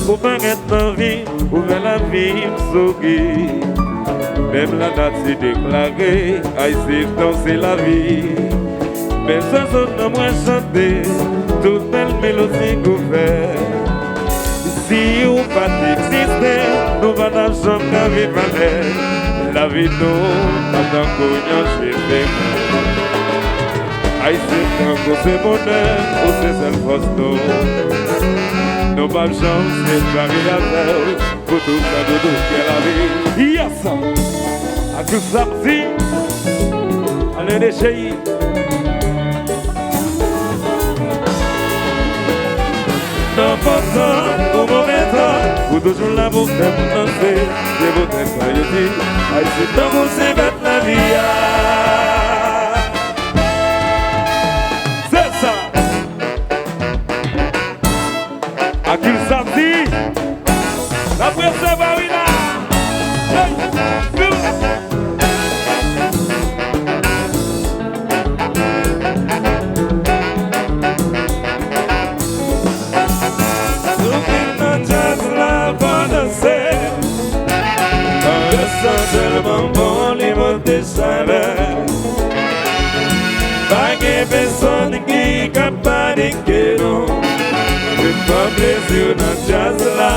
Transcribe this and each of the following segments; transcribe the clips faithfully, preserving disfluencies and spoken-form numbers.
Ou pa gen anvi, ou fè lavi m souri. Menm lanati deklare, Ayisyen se lavi. Men zwazo nan mwen chante, tout bèl melodi k ou fè. Si ou pa t egziste, nou pa t ap janm ka viv anlè. Lavi nou pa tankou yon cheve. Ayisyen tankou se bonè, ou se sèl fòs nou. Nou p ap janm separe avè w, pou tout sa doudou kè lavi. Yes! Ak tout sa m di, ale de cheyi. Nan bon tan ou move tan, ou toujou la pou fè m danse. Se poutèt sa yo di, Ayiti tankou se bèt lavi a. Se sa. Akil Samdi, n ap resevwa wi la. Hey! Nou vin nan djaz la pou danse. Anbyans lan tèlman bon, li monte chalè. Pa gen pèsonn ki ka panike nou. Vin pran plezi w nan djaz la,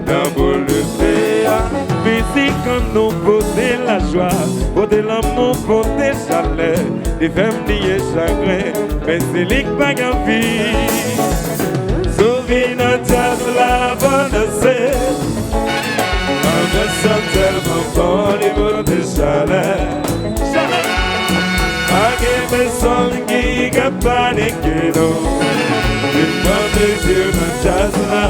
nan boul de fe a. Mizik an nou pote lajwa, pote lanmou, pote chalè. Li fè m bliye chagren, men se li k pa gen anvi. Si w vin nan djaz la pou danse. Anbyans lan tèlman fò, li pote chalè. Pa gen pèsonn ki ka panike nou. Vin pran plezi w nan djaz la,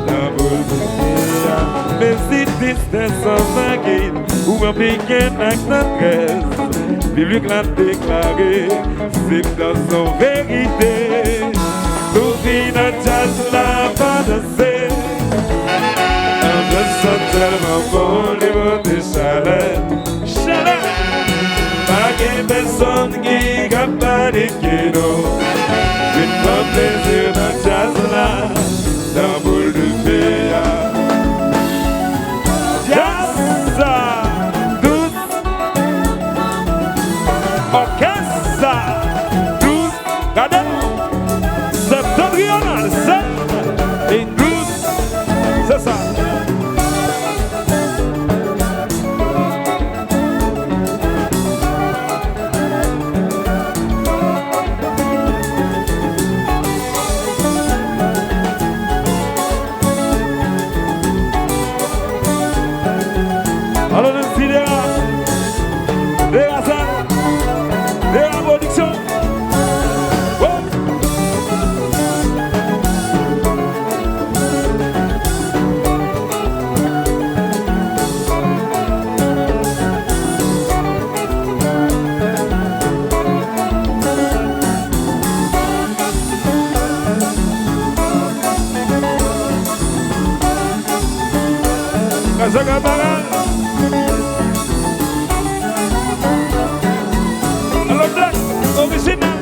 nan boul de fe a. Men si tristès anvagi w, ou anpike ak tandrès. Bib la deklare, se dans an verite. Nou vin nan djaz la pou danse. Anbyans lan tèlman bon, li pote chalè. Chalè. Pa gen pèsonn ki ka panike nou. Vin pran plezi w nan djaz la, nan boul de fe a. Djaz sa dous. Òkès sa dous. Gade. Septentrional, sèt e douz. Se sa. Alò, nou di Dera. Dera sa. Dera Production. Oh. Kazaka Baral. Alò, Black, orijinal.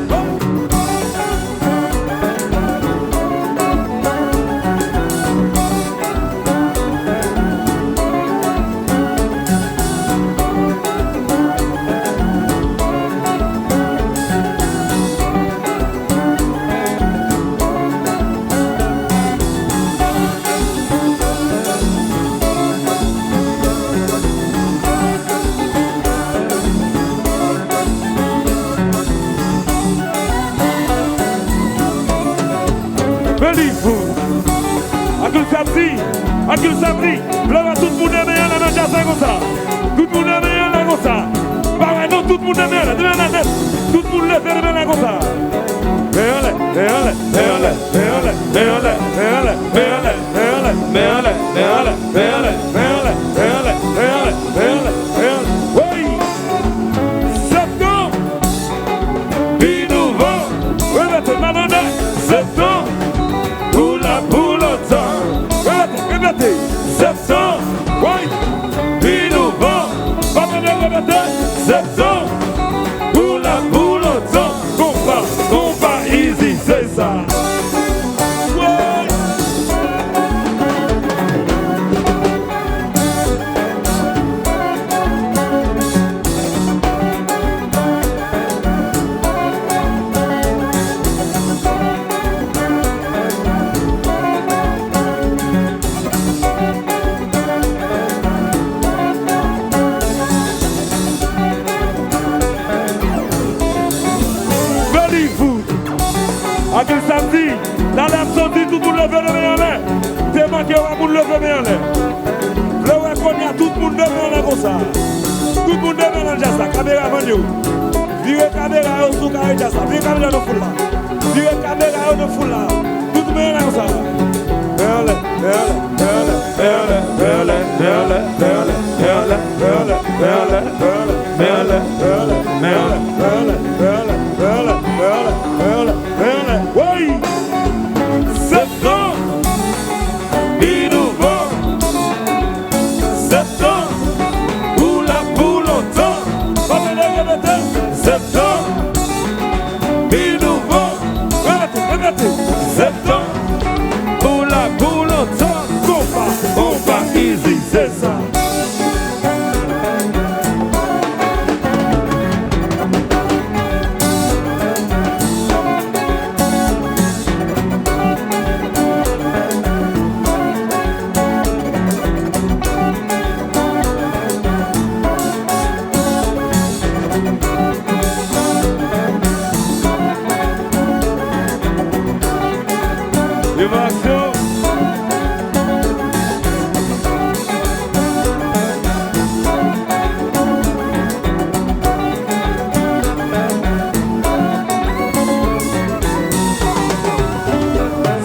Believe. Akil Samdi, Akil Samdi. Lè tout moun leve anlè nan djaz la konsa. Tout moun leve anlè konsa. Pa wè non, tout moun leve anlè, leve anlè nèt. Tout moun leve, leve anlè konsa. Leve anlè, leve anlè, leve anlè, leve anlè. Wi! Septan, pi douvan, repete, m ap tande. Septan, pou la, pou lontan. Repete, repete. Septan, wi! Pi douvan, m ap tande, repete. Septan, pou la, pou lontan. Konpa, konpa, easy, se sa. Wi! Vire kamera yo sou Kare Djaz la. Vire kamera nan foul la. Vire kamera yo nan foul la. Tout men la sa. Wey! Septan, pi nouvo. Septan, pou la pou lontan. Pa tande repete. Septan, pi nouvo. Repete, repete. Septan, pou la pou lontan. Konpa, konpa, izi, se sa. Leve aksyon.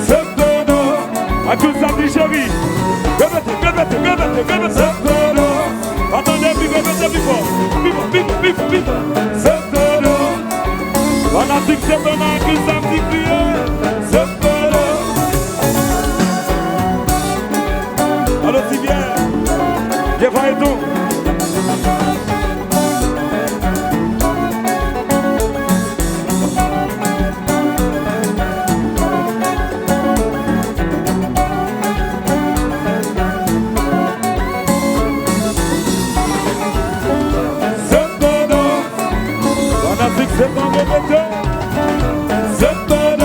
Septan, Akoz sa di cheri. Repete, repete, repete, repete. Septan. Pa tande, pi fò, repete pi fò. Pi fò, pi fò, pi fò, pi fò. Septan. Fanatik Septan, akoz sa di kriye. Septan. Alo, ti vye. Vye fayton. Septan. Fanatik Septan repete. Septan.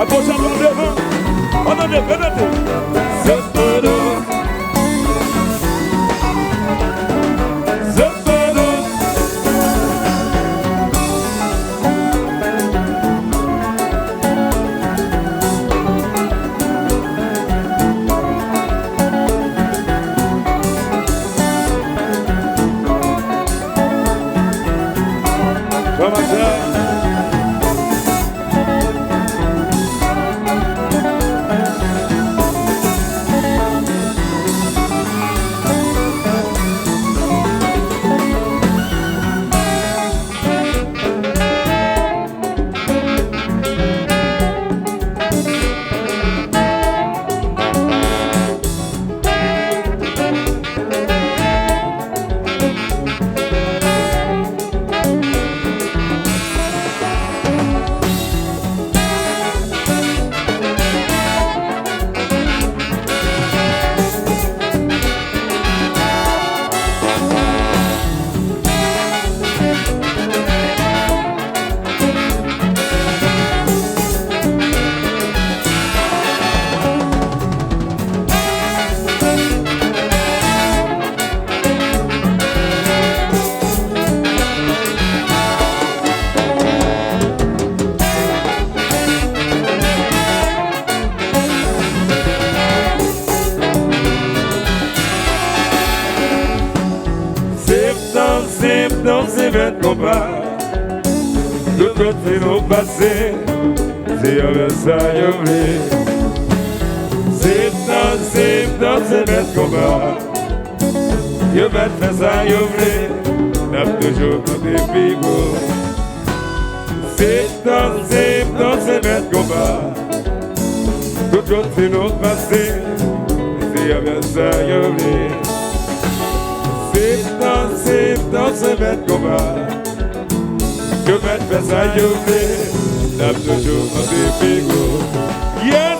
Agoch, adwat, devan. An tande, repete. Septan. Septan. Septan, Septan, se mèt konpa. Tout kote nou pase, se avè sa yo vle. Septan, Septan, se mèt konpa. Yo mèt fè sa yo vle, n ap toujou konte pi gwo. Septan, Septan, se mèt konpa. Tout kote nou pase, se avè sa yo vle. Septan, Septan, se mèt konpa. Yo mèt fè sa yo vle, n ap toujou konte pi gwo. Yes!